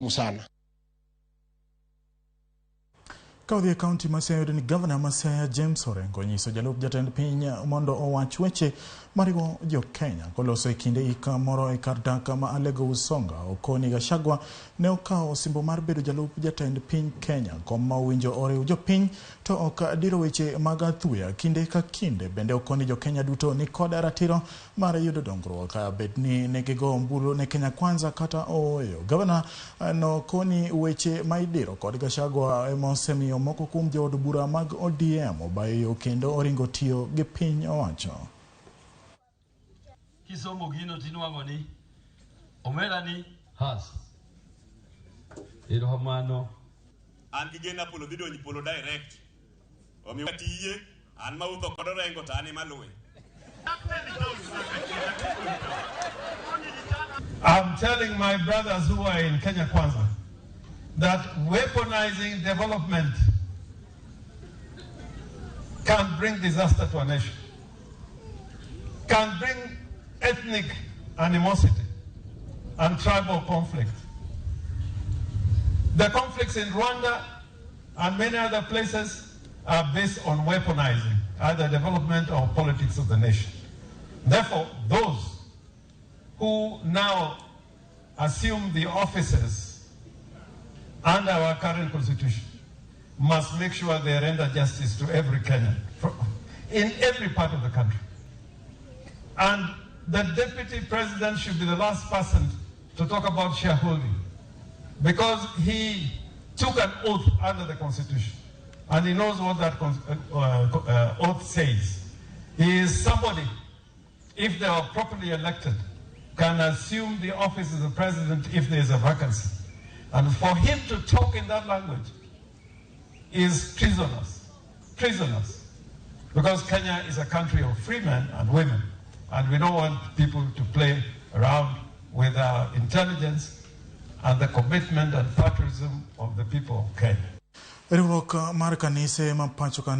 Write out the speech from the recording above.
Sana. Ka odhi e kaunti ma Siaya yudo ni gavana ma Siaya James Orengo onyiso jalup jatend piny mondo owach weche mariwo jo Kenya koloso e kinde ik moro e kar dak ma Alego Usonga. Okoni Gachagua ne okawo osimbo mar bedo jalup jatend piny Kenya kom ma owinjo oriw jopiny to ok diro weche mag athuya kinde ka kinde. Bende okoni jo Kenya duto ni kod ratiro mar yudo dongruok bed ni ne gigo ombulu ne Kenya Kwanza kata ooyo. Gavana nokoni weche ma idiro kod Gachagua ema osemiyo moko kuom jood bura mag ODM obayo yo kendo oringo tiyo gi piny owacho. Kisomo gino tinwang'o ni omera ni has. Erokamano. An gi geno Apollo dhi donjo polo direct. Omiyo tiyie, an mawuotho kod Orengo to an ema luwe. I'm telling my brothers who are in Kenya Kwanza that weaponizing development can bring disaster to a nation, can bring ethnic animosity and tribal conflict. The conflicts in Rwanda and many other places are based on weaponizing either development or politics of the nation. Therefore, those who now assume the offices under our current constitution must make sure they render justice to every Kenyan in every part of the country. And the deputy president should be the last person to talk about shareholding, because he took an oath under the constitution and he knows what that oath says. He is somebody, if they are properly elected, can assume the office of the president if there is a vacancy. And for him to talk in that language is treasonous, treasonous. Because Kenya is a country of free men and women, and we don't want people to play around with our intelligence and the commitment and patriotism of the people of Kenya. Riwruok mar kanise ma pacho ka.